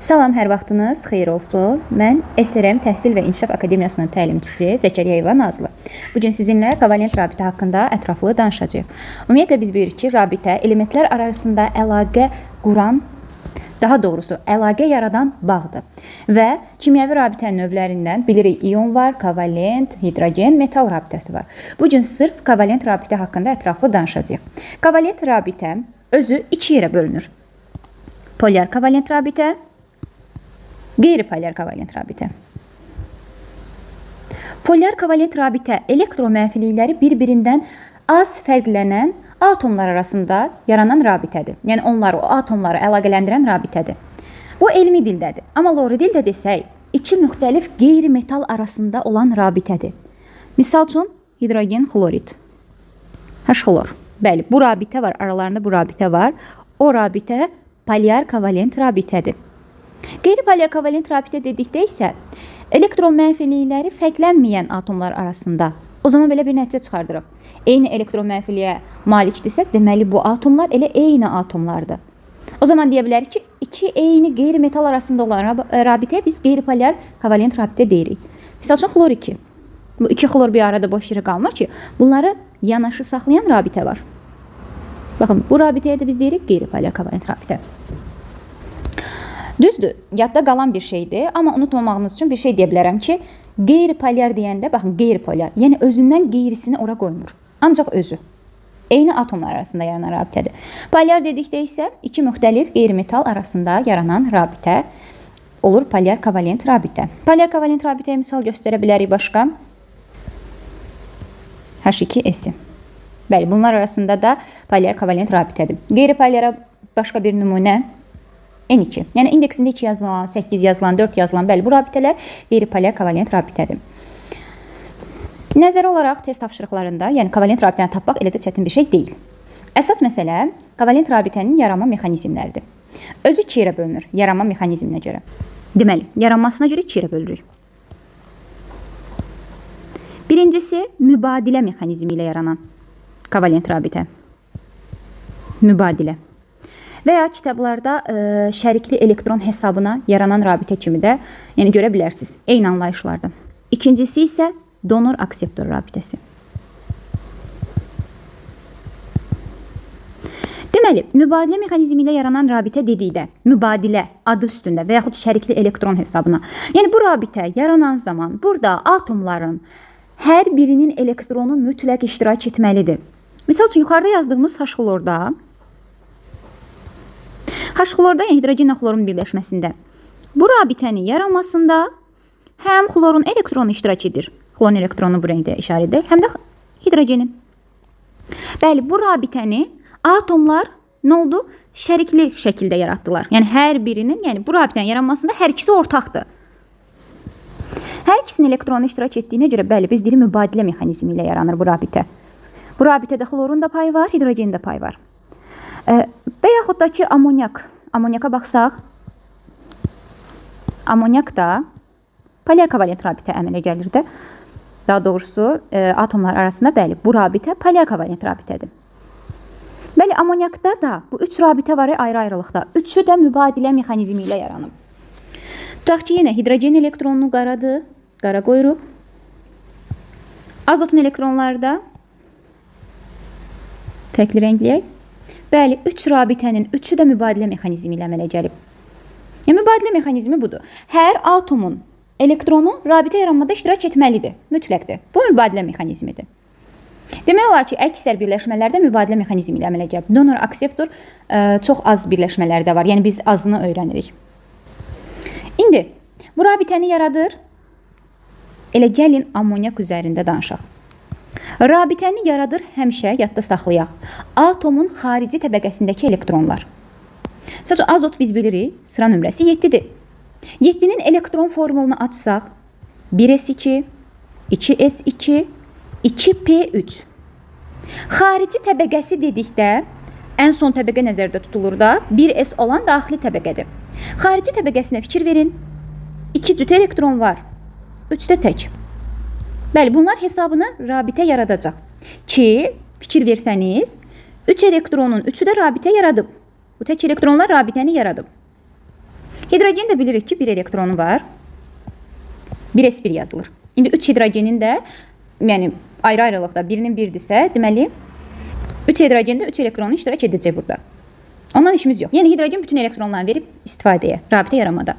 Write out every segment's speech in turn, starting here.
Salam, hər vaxtınız xeyir olsun. Mən SRM Təhsil və İnkişaf Akademiyasının təlimçisi Zəkariyayeva Nazlı. Bu gün sizinlə kovalent rabitə haqqında ətraflı danışacağıq. Ümumiyyətlə biz bilirik ki, rabitə elementlər arasında əlaqə quran, daha doğrusu əlaqə yaradan bağdır. Və kimyəvi rabitənin növlərindən bilirik ion var, kovalent, hidrogen, metal rabitəsi var. Bu gün sırf kovalent rabitə haqqında ətraflı danışacağıq. Kovalent rabitə özü iki yerə bölünür. Polyar kovalent rabitə, qeyri-polyar kovalent rabitə. Polyar kovalent rabitə elektromənfilikləri bir-birindən az fərqlənən atomlar arasında yaranan rabitədir. Yəni onları, o atomları əlaqələndirən rabitədir. Bu elmi dildədir. Amma lori dildə desək, iki müxtəlif qeyri-metal arasında olan rabitədir. Misal üçün hidrogen xlorid. H-xlor. Bəli, bu rabitə var, aralarında bu rabitə var. O rabitə polyar kovalent rabitədir. Qeyri-polyar kovalent rabitə dedikdə isə elektromənfilikləri fərqlənməyən atomlar arasında. O zaman belə bir nəticə çıxardırıq. Eyni elektromənfiliyə malikdirsə, deməli bu atomlar elə eyni atomlardır. O zaman deyə bilərik ki, iki eyni qeyri-metal arasında olan rabitəyə biz qeyri-polyar kovalent rabitə deyirik. Misal üçün xlor 2. Bu iki xlor bir arada boş yerə qalmır ki, bunları yanaşı saxlayan rabitə var. Baxın, bu rabitəyə də biz deyirik qeyri-polyar kovalent rabitə. Düzdür, yadda qalan bir şeydir, amma unutmamağınız üçün bir şey deyə bilərəm ki, qeyri-polyar deyəndə, baxın, qeyri-polyar, yəni özündən qeyrisini ora qoymur. Ancaq özü. Eyni atomlar arasında yaranan rabitədir. Polyar dedikdə isə iki müxtəlif qeyri-metal arasında yaranan rabitə olur polyar kovalent rabitə. Polyar kovalent rabitəyə misal göstərə bilərik başqa. H2S. Bəli, bunlar arasında da polyar kovalent rabitədir. Qeyri-polyara başqa bir nümunə N2. Yəni indeksində 2 yazılan, 8 yazılan, 4 yazılan, bəli, bu rabitələr qeyri-polyar kovalent rabitədir. Nəzəri olaraq test tapşırıqlarında, yəni kovalent rabitəni tapmaq elə də çətin bir şey deyil. Əsas məsələ kovalent rabitənin yaranma mexanizmləridir. Özü iki yerə bölünür, yaranma mexanizminə görə. Deməli, yaranmasına görə iki yerə bölürük. Birincisi, mübadilə mexanizmi ilə yaranan kovalent rabitə. Mübadilə. Və ya kitablarda şərikli elektron hesabına yaranan rabitə kimi də yəni görə bilərsiniz. Eyni anlayışlarda. İkincisi isə donor-akseptor rabitəsi. Deməli, mübadilə mexanizmi ilə yaranan rabitə dedikdə, mübadilə adı üstündə və yaxud şərikli elektron hesabına. Yəni bu rabitə yaranan zaman burada atomların hər birinin elektronu mütləq iştirak etməlidir. Misal üçün, yuxarıda yazdığımız H-xlorda, H-xlorda, yəni hidrogenlə xlorun birləşməsində bu rabitənin yaranmasında həm xlorun elektronu iştirak edir. Xlorun elektronu bu rəngdə işarə edək, həm də hidrogenin. Bəli, bu rabitəni atomlar nə oldu? Şərikli şəkildə yaratdılar. Yəni hər birinin, yəni bu rabitənin yaranmasında hər ikisi ortaqdır. Hər ikisinin elektronu iştirak etdiyinə görə, bəli, biz deyirik mübadilə mexanizmi ilə yaranır bu rabitə. Bu rabitədə xlorun da payı var, hidrogenin də payı var. Və yaxud da ki, amonyak. Amonyaka baxsaq, amonyak da polyar kovalent rabitə əmələ gəlir də. Daha doğrusu, atomlar arasında, bəli, bu rabitə polyar kovalent rabitədir. Bəli, amonyakda da bu üç rabitə var ayrı-ayrılıqda. Üçü də mübadilə mexanizmi ilə yaranıb. Tutaq ki, yenə hidrogen elektronunu qaradır, qara qoyuruq. Azotun elektronları da fərqli rəngləyək. Bəli, üç rabitənin üçü də mübadilə mexanizmi ilə əmələ gəlib. Yəni, mübadilə mexanizmi budur. Hər atomun elektronu rabitə yaranmada iştirak etməlidir, mütləqdir. Bu mübadilə mexanizmidir. Demək olar ki, əksər birləşmələrdə mübadilə mexanizmi ilə əmələ gəlib. Donor-akseptor çox az birləşmələrdə var. Yəni, biz azını öyrənirik. İndi, bu rabitəni yaradır. Elə gəlin amonyak üzərində danışaq. Rabitəni yaradır həmişə yadda saxlayaq. Atomun xarici təbəqəsindəki elektronlar. Məsəl üçün, azot biz bilirik, sıra nömrəsi 7-dir. 7-nin elektron formulunu açsaq, 1s2, 2s2, 2p3. Xarici təbəqəsi dedikdə, ən son təbəqə nəzərdə tutulur da, 1s olan daxili təbəqədir. Xarici təbəqəsinə fikir verin, 2 cüt elektron var, 3 də tək. Bəli, bunlar hesabına rabitə yaradacaq ki, fikir versəniz, 3 elektronun 3-ü də rabitə yaradıb. Bu tək elektronlar rabitəni yaradıb. Hidrogen də bilirik ki, bir elektronu var. 1s1 yazılır. İndi 3 hidrogenin də, yəni ayrı-ayrılıqda birinin birdirsə, deməli 3 hidrogen də 3 elektronu iştirak edəcək burada. Ondan işimiz yox. Yəni hidrogen bütün elektronlarını verib istifadəyə, rabitə yaranmada.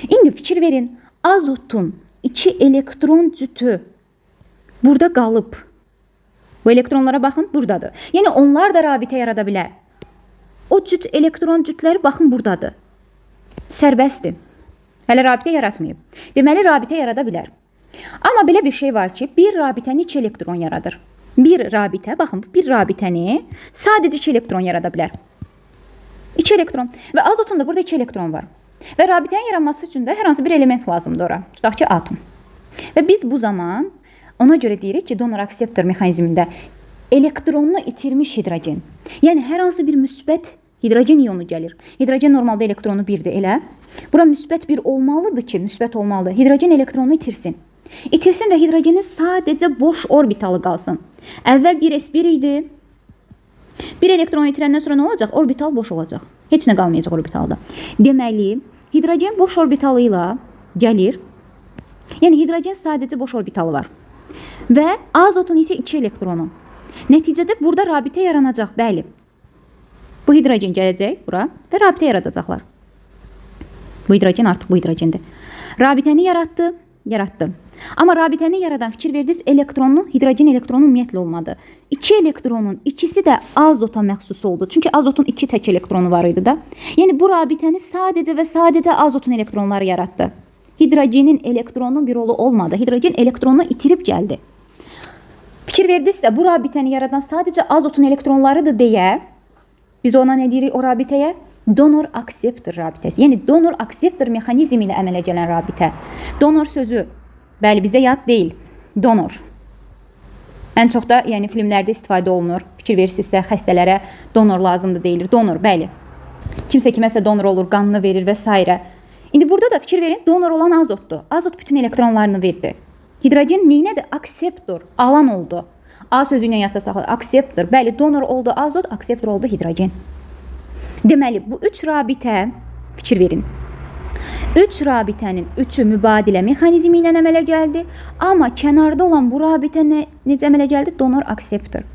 İndi fikir verin, azotun 2 elektron cütü burada qalıb. Bu elektronlara baxın, buradadır. Yəni onlar da rabitə yarada bilər. O cüt elektron cütləri baxın buradadır. Sərbəstdir. Hələ rabitə yaratmayıb. Deməli rabitə yarada bilər. Amma belə bir şey var ki, bir rabitə neçə elektron yaradır? Bir rabitə, baxın, bir rabitəni sadəcə 2 elektron yarada bilər. 2 elektron. Və azotun da burada 2 elektron var. Və rabitənin yaranması üçün də hər hansı bir element lazımdır ora. Tutaq ki, atom. Və biz bu zaman ona görə deyirik ki, donor-akseptor mexanizmində elektronunu itirmiş hidrogen. Yəni hər hansı bir müsbət hidrogen iyonu gəlir. Hidrogen normalda elektronu 1-dir, elə. Bura müsbət 1 olmalıdır ki, müsbət olmalıdır. Hidrogen elektronu itirsin. İtirsin və hidrogenin sadəcə boş orbitalı qalsın. Əvvəl 1s1 idi. Bir elektronu itirəndən sonra nə olacaq? Orbital boş olacaq. Heç nə qalmayacaq orbitalda. Deməli, hidrogen boş orbitalı ilə gəlir. Yəni hidrogen sadəcə boş orbitalı var. Və azotun isə 2 elektronu. Nəticədə burada rabitə yaranacaq, bəli. Bu hidrogen gələcək bura və rabitə yaradacaqlar. Bu hidrogen artıq bu hidrogendir. Rabitəni yaratdı, yaratdı. Amma rabitəni yaradan fikir verdiniz, elektronlu, hidrogen elektronu ümumiyyətlə olmadı. 2 elektronun ikisi də azota məxsus oldu. Çünki azotun 2 tək elektronu var idi da. Yəni bu rabitəni sadəcə və sadəcə azotun elektronları yaratdı. Hidrogenin elektronunun bir rolu olmadı. Hidrogen elektronunu itirib gəldi. Fikir verdinizsə, bu rabitəni yaradan sadəcə azotun elektronlarıdır deyə biz ona nə deyirik o rabitəyə? Donor-akseptor rabitəsi. Yəni donor-akseptor mexanizmi ilə əmələ gələn rabitə. Donor sözü, bəli, bizə yad deyil. Donor. Ən çox da yəni filmlərdə istifadə olunur. Fikir verirsinizsə, xəstələrə donor lazımdır deyilir. Donor, bəli. Kimsə kiməsə donor olur, qanını verir və s. İndi burada da fikir verin, donor olan azotdur. Azot bütün elektronlarını verdi. Hidrogen neynədir? Akseptor, alan oldu. A sözü ilə yadda saxlayın. Akseptor. Bəli, donor oldu azot, akseptor oldu hidrogen. Deməli, bu üç rabitə, fikir verin. Üç rabitənin üçü mübadilə mexanizmi ilə əmələ gəldi. Amma kənarda olan bu rabitə necə əmələ gəldi? Donor-akseptor.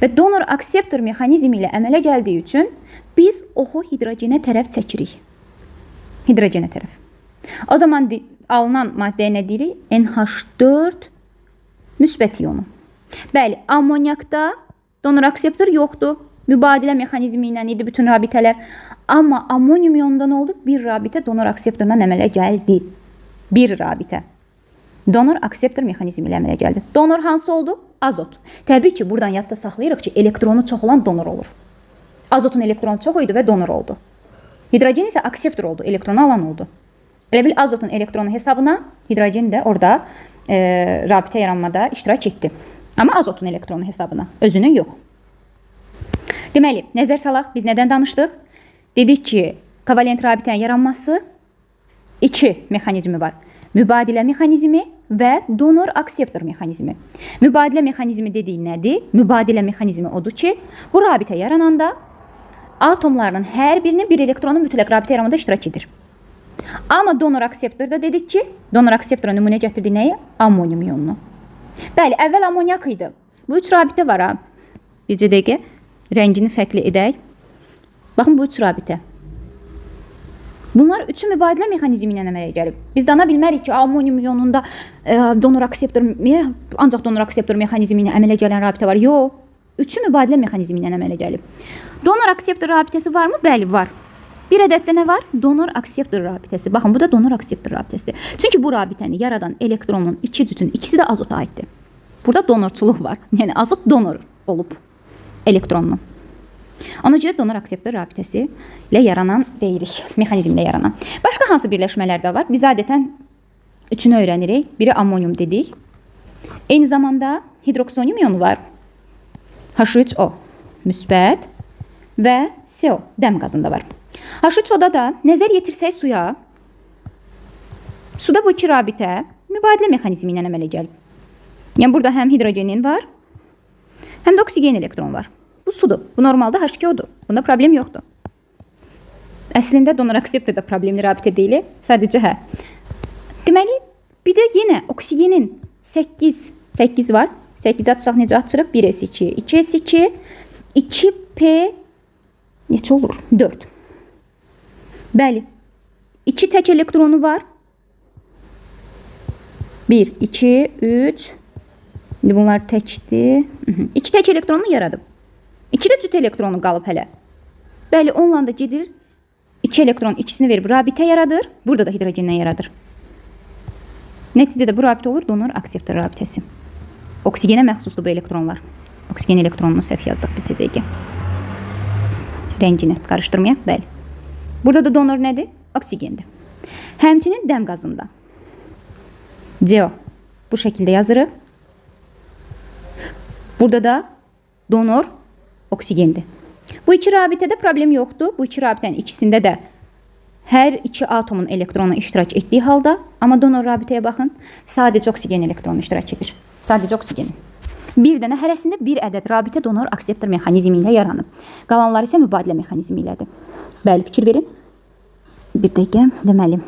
Və donor-akseptor mexanizmi ilə əmələ gəldiyi üçün biz oxu hidrogenə tərəf çəkirik. Hidrogenə tərəf. O zaman alınan maddəyə nə deyirik? NH4 müsbət iyonu. Bəli, amonyakda donor-akseptor yoxdur. Mübadilə mexanizmi ilə idi bütün rabitələr. Amma amonyum iyonunda nə oldu? Bir rabitə donor-akseptordan əmələ gəldi. Bir rabitə. Donor-akseptor mexanizmi ilə əmələ gəldi. Donor hansı oldu? Azot. Təbii ki, buradan yadda saxlayırıq ki, elektronu çox olan donor olur. Azotun elektronu çox idi və donor oldu. Hidrogen isə akseptor oldu, elektronu alan oldu. Elə bil azotun elektronu hesabına hidrogen də orada rabitə yaranmada iştirak etdi. Amma azotun elektronu hesabına, özünün yox. Deməli, nəzər salaq, biz nədən danışdıq? Dedik ki, kovalent rabitənin yaranması iki mexanizmi var. Mübadilə mexanizmi və donor-akseptor mexanizmi. Mübadilə mexanizmi dediyi nədir? Mübadilə mexanizmi odur ki, bu rabitə yarananda atomlarının hər birinin bir elektronu mütləq rabitə yaranmada iştirak edir. Amma donor-akseptorda dedik ki, donor-akseptora nümunə gətirdik nəyi? Amonyum iyonunu. Bəli, əvvəl amonyak idi. Bu üç rabitə var ha. Bircə dəqiqə rəngini fərqli edək. Baxın, bu üç rabitə. Bunlar üçü mübadilə mexanizmi ilə əmələ gəlib. Biz dana bilmərik ki, amonyum iyonunda donor-akseptor, ancaq donor-akseptor mexanizmi ilə əmələ gələn rabitə var. Yox, üçü mübadilə mexanizmi ilə əmələ gəlib. Donor-akseptor rabitəsi varmı? Bəli, var. Bir ədəddə nə var? Donor-akseptor rabitəsi. Baxın, bu da donor-akseptor rabitəsidir. Çünki bu rabitəni yaradan elektronun iki cütün ikisi də azota aiddir. Burada donorçuluq var. Yəni azot donor olub elektronlu. Ona görə donor-akseptor rabitəsi ilə yaranan deyirik, mexanizmlə yaranan. Başqa hansı birləşmələr də var? Biz adətən üçünü öyrənirik. Biri amonyum dedik. Eyni zamanda hidroksonium iyonu var. H3O müsbət və CO dəm qazında var. H3O-da da nəzər yetirsək suya, suda bu iki rabitə mübadilə mexanizmi ilə əmələ gəlib. Yəni burada həm hidrogenin var, həm də oksigen elektron var. Bu sudur. Bu normalda H2O-dur. Bunda problem yoxdur. Əslində donor akseptor da problemli rabitə deyil, sadəcə hə. Deməli, bir də yenə oksigenin 8, 8 var. 8 açsaq necə açırıq? 1s2, 2s2, 2p neçə olur? 4. Bəli. 2 tək elektronu var. 1, 2, 3. İndi bunlar təkdir. 2 tək elektronu yaradıb. 2 də cüt elektronu qalıb hələ. Bəli, onunla da gedir. 2 elektron ikisini verib rabitə yaradır. Burada da hidrogendən yaradır. Nəticədə bu rabitə olur donor akseptor rabitəsi. Oksigenə məxsusdur bu elektronlar. Oksigen elektronunu səhv yazdıq bir dəqiqə. Rəngini qarışdırmayaq. Bəli. Burada da donor nədir? Oksigendir. Həmçinin dəm qazında. CO bu şəkildə yazırıq. Burada da donor oksigendir. Bu iki rabitədə problem yoxdur. Bu iki rabitənin ikisində də hər iki atomun elektronu iştirak etdiyi halda, amma donor rabitəyə baxın, sadəcə oksigen elektronu iştirak edir. Sadəcə oksigenin. Bir dənə hərəsində bir ədəd rabitə donor akseptor mexanizmi ilə yaranıb. Qalanları isə mübadilə mexanizmi ilədir. Bəli, fikir verin. Bir dəqiqə, deməli.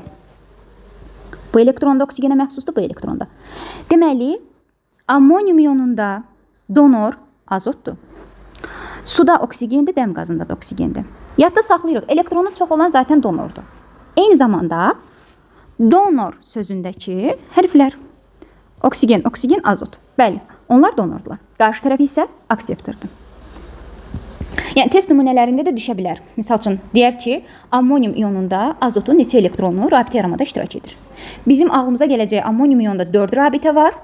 Bu elektron da oksigenə məxsusdur, bu elektron da. Deməli, amonyum ionunda donor azotdur. Suda oksigendir, dəm qazında da oksigendir. Yadda saxlayırıq. Elektronu çox olan zaten donordur. Eyni zamanda donor sözündəki hərflər oksigen, oksigen, azot. Bəli, onlar donordular. Qarşı tərəf isə akseptordur. Yəni test nümunələrində də düşə bilər. Misal üçün deyər ki, amonyum ionunda azotun neçə elektronu rabitə yaranmada iştirak edir. Bizim ağlımıza gələcək amonyum ionunda 4 rabitə var.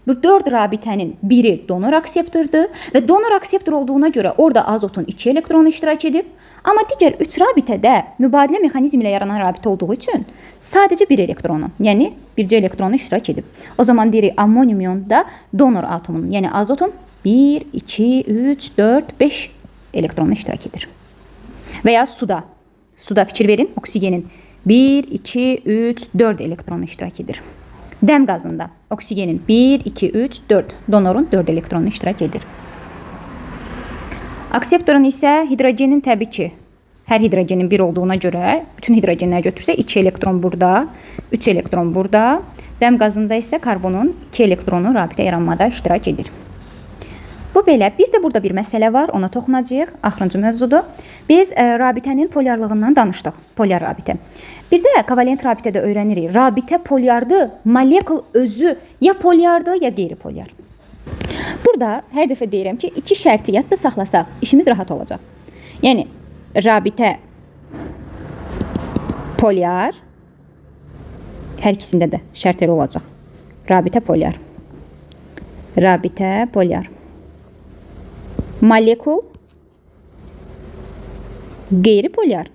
Bu 4 rabitənin biri donor akseptordur və donor akseptor olduğuna görə orada azotun 2 elektronu iştirak edib. Amma digər 3 rabitədə mübadilə mexanizmi ilə yaranan rabitə olduğu üçün sadəcə bir elektronu, yəni bircə elektronu iştirak edib. O zaman deyirik amonyum ionunda donor atomunun, yəni azotun 1, 2, 3, 4, 5 elektronu iştirak edir. Və ya suda. Suda fikir verin, oksigenin 1, 2, 3, 4 elektronu iştirak edir. Dəm qazında oksigenin 1, 2, 3, 4, donorun 4 elektronu iştirak edir. Akseptorun isə hidrogenin təbii ki, hər hidrogenin 1 olduğuna görə bütün hidrogenləri götürsək 2 elektron burada, 3 elektron burada. Dəm qazında isə karbonun 2 elektronu rabitə yaranmada iştirak edir. Bu belə. Bir də burada bir məsələ var, ona toxunacağıq. Axırıncı mövzudur. Biz rabitənin polyarlığından danışdıq. Polyar rabitə. Bir də kovalent rabitədə öyrənirik. Rabitə polyardır, molekul özü ya polyardır, ya qeyri-polyar. Burada hər dəfə deyirəm ki, iki şərti yadda saxlasaq, işimiz rahat olacaq. Yəni rabitə polyar, hər ikisində də şərt elə olacaq. Rabitə polyar. Rabitə polyar. Molekul qeyri-polyar.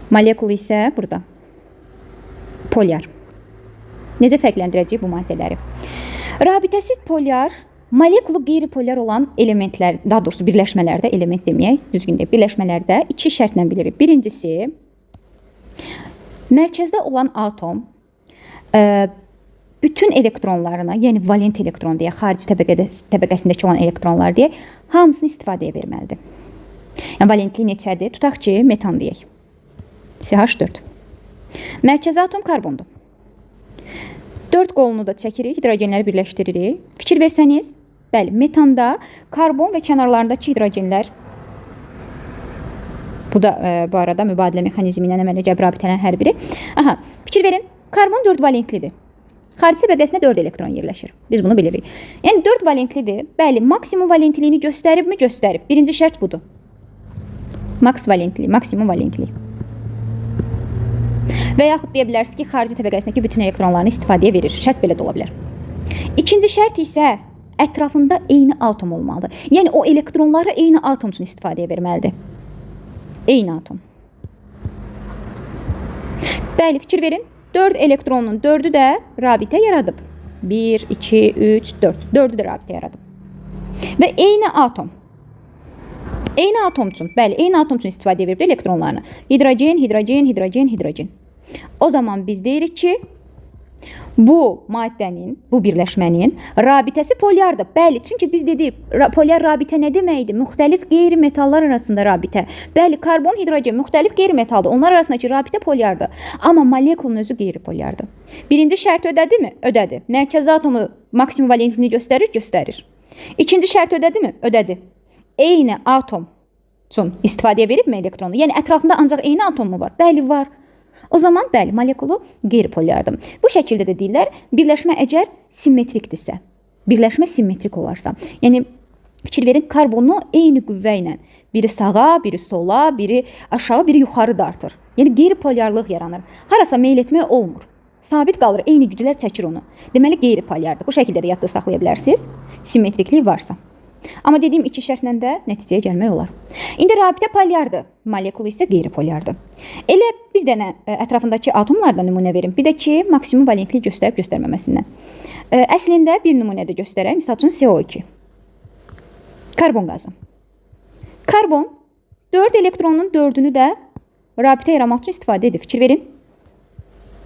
Molekul isə burada polyar. Necə fərqləndirəcəyik bu maddələri? Rabitəsi polyar, molekulu qeyri-polyar olan elementlər, daha doğrusu birləşmələrdə, element deməyək, düzgün deyək, birləşmələrdə iki şərtlə bilirik. Birincisi, mərkəzdə olan atom bütün elektronlarına, yəni valent elektron deyə, xarici təbəqəsindəki olan elektronlar deyə, hamısını istifadəyə verməlidir. Yəni valentlik neçədir? Tutaq ki, metan deyək. CH4. Mərkəzi atom karbondur. 4 qolunu da çəkirik, hidrogenləri birləşdiririk. Fikir versəniz, bəli, metanda karbon və kənarlarındakı hidrogenlər, bu da bu arada mübadilə mexanizmi ilə əmələ gəlib rabitələrin hər biri. Aha, fikir verin, karbon 4 valentlidir. Xarici təbəqəsində 4 elektron yerləşir. Biz bunu bilirik. Yəni 4 valentlidir. Bəli, maksimum valentliyini göstəribmi? Göstərib. Birinci şərt budur. Maks valentlik, maksimum valentlik. Və yaxud deyə bilərsiniz ki, xarici təbəqəsindəki bütün elektronlarını istifadəyə verir. Şərt belə də ola bilər. İkinci şərt isə ətrafında eyni atom olmalıdır. Yəni o elektronları eyni atom üçün istifadəyə verməlidir. Eyni atom. Bəli, fikir verin. 4 elektronun 4-ü də rabitə yaradıb. 1, 2, 3, 4. 4-ü də rabitə yaradıb. Və eyni atom. Eyni atom üçün, bəli, eyni atom üçün istifadəyə verib elektronlarını. Hidrogen, hidrogen, hidrogen, hidrogen. O zaman biz deyirik ki, Bu maddənin, bu birləşmənin rabitəsi polyardır. Bəli, çünki biz dedik, polyar rabitə nə deməkdir? Müxtəlif qeyri-metallar arasında rabitə. Bəli, karbon, hidrogen müxtəlif qeyri-metaldır. Onlar arasındakı rabitə polyardır. Amma molekulun özü qeyri-polyardır. Birinci şərt ödədi mi? Ödədi. Mərkəzi atomu maksimum valentliyini göstərir? Göstərir. İkinci şərt ödədi mi? Ödədi. Eyni atom üçün istifadəyə veribmi elektronu? Yəni ətrafında ancaq eyni atom mu var? Bəli, var. O zaman bəli, molekulu qeyri-polyardır. Bu şəkildə də deyirlər, birləşmə əgər simmetrikdirsə, birləşmə simmetrik olarsa, yəni fikir verin, karbonu eyni qüvvə ilə biri sağa, biri sola, biri aşağı, biri yuxarı dartır. Yəni qeyri-polyarlıq yaranır. Harasa meyl etmək olmur. Sabit qalır, eyni güclər çəkir onu. Deməli qeyri-polyardır. Bu şəkildə də yadda saxlaya bilərsiniz. Simmetriklik varsa. Amma dediyim iki şərtlə də nəticəyə gəlmək olar. İndi rabitə polyardır, molekul isə qeyri-polyardır. Elə bir dənə ətrafındakı atomlardan nümunə verim. Bir də ki, maksimum valentlik göstərib göstərməməsindən. Əslində bir nümunə də göstərək. Misal üçün CO2. Karbon qazı. Karbon 4 elektronun 4-ünü də rabitə yaratmaq üçün istifadə edir. Fikir verin.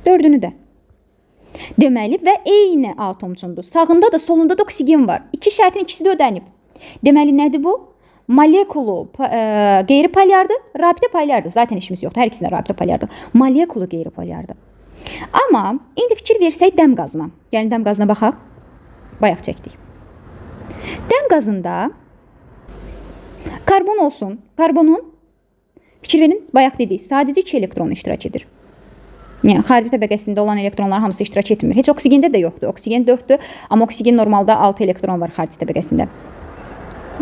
4-ünü də. Deməli və eyni atom üçündür. Sağında da solunda da oksigen var. İki şərtin ikisi də ödənib. Deməli nədir bu? Molekulu qeyri-polyardır, rabitə polyardır. Zaten işimiz yoxdur. Hər ikisində rabitə polyardır. Molekulu qeyri-polyardır. Amma indi fikir versək dəm qazına. Gəlin dəm qazına baxaq. Bayaq çəkdik. Dəm qazında karbon olsun. Karbonun fikir verin, bayaq dedik, sadəcə 2 elektron iştirak edir. Yəni xarici təbəqəsində olan elektronlar hamısı iştirak etmir. Heç oksigendə də yoxdur. Oksigen 4-dür, amma oksigen normalda 6 elektron var xarici təbəqəsində.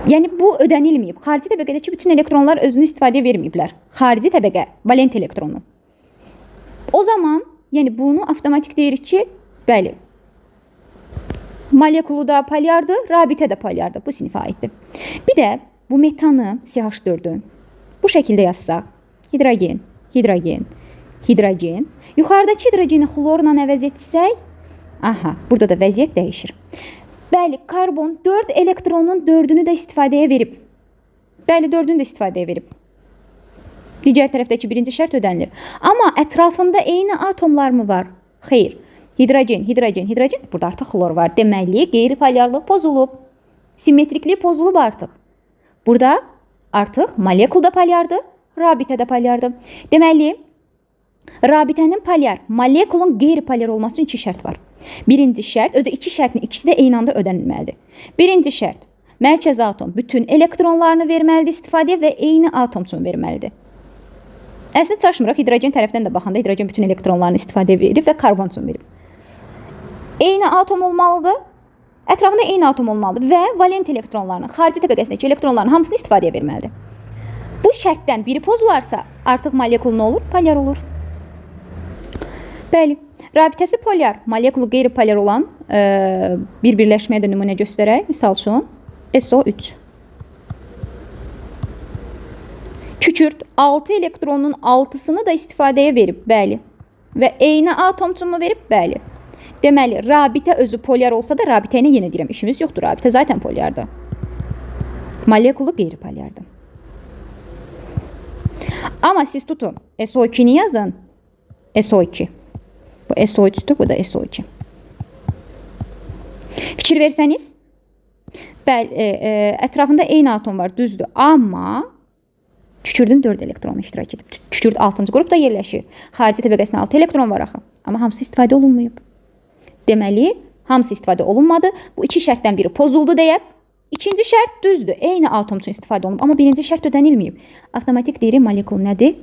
Yəni bu ödənilməyib. Xarici təbəqədəki bütün elektronlar özünü istifadəyə verməyiblər. Xarici təbəqə, valent elektronu. O zaman, yəni bunu avtomatik deyirik ki, bəli, molekulu da polyardır, rabitə də polyardır. Bu sinifə aiddir. Bir də bu metanı CH4-ü bu şəkildə yazsaq, hidrogen, hidrogen, hidrogen. Yuxarıdakı hidrogeni xlorla əvəz etsək, aha, burada da vəziyyət dəyişir. Bəli, karbon 4 elektronun 4-ünü də istifadəyə verib. Bəli, 4-ünü də istifadəyə verib. Digər tərəfdəki birinci şərt ödənilir. Amma ətrafında eyni atomlar mı var? Xeyr. Hidrogen, hidrogen, hidrogen. Burada artıq xlor var. Deməli, qeyri-polyarlıq pozulub. Simmetriklik pozulub artıq. Burada artıq molekul da polyardır, rabitə də polyardır. Deməli, rabitənin polyar, molekulun qeyri-polyar olması üçün iki şərt var. Birinci şərt, özü də iki şərtin ikisi də eyni anda ödənilməlidir. Birinci şərt, mərkəzi atom bütün elektronlarını verməlidir istifadəyə və eyni atom üçün verməlidir. Əslində çaşmırıq, hidrogen tərəfdən də baxanda hidrogen bütün elektronlarını istifadəyə verib və karbon üçün verib. Eyni atom olmalıdır, ətrafında eyni atom olmalıdır və valent elektronlarının, xarici təbəqəsindəki elektronların hamısını istifadəyə verməlidir. Bu şərtdən biri pozularsa, artıq molekul nə olur? Polyar olur. Bəli, rabitəsi polyar, molekulu qeyri-polyar olan bir birləşməyə də nümunə göstərək. Misal üçün, SO3. Kükürt 6 elektronun 6-sını da istifadəyə verib, bəli. Və eyni atom üçün mü verib? Bəli. Deməli, rabitə özü polyar olsa da rabitə ilə yenə deyirəm, işimiz yoxdur. Rabitə zaten polyardır. Molekulu qeyri-polyardır. Amma siz tutun, SO2-ni yazın. SO2. Bu SO3-dür, bu da SO2. Fikir versəniz, bəli, ətrafında eyni atom var, düzdür. Amma kükürdün 4 elektronu iştirak edib. Kükürd 6-cı qrupda yerləşir. Xarici təbəqəsində 6 elektron var axı. Amma hamısı istifadə olunmayıb. Deməli, hamısı istifadə olunmadı. Bu iki şərtdən biri pozuldu deyə. İkinci şərt düzdür. Eyni atom üçün istifadə olunub. Amma birinci şərt ödənilməyib. Avtomatik deyirik, molekul nədir?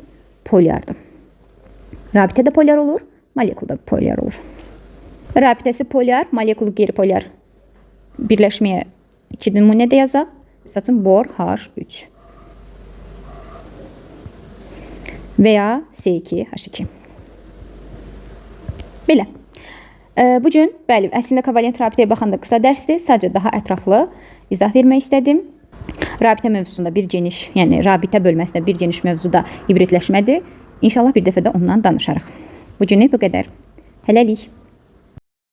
Polyardır. Rabitə də polyar olur, molekul da polyar olur. Rabitəsi polyar, molekulu qeyri-polyar birləşməyə iki nümunə də yazaq. Misal üçün, bor H3 və ya C2H2. Belə. Bu gün, bəli, əslində kovalent rabitəyə baxanda qısa dərsdir. Sadəcə daha ətraflı izah vermək istədim. Rabitə mövzusunda bir geniş, yəni rabitə bölməsində bir geniş mövzuda hibridləşmədir. İnşallah bir dəfə də ondan danışarıq. Bu günlük bu qədər. Hələlik.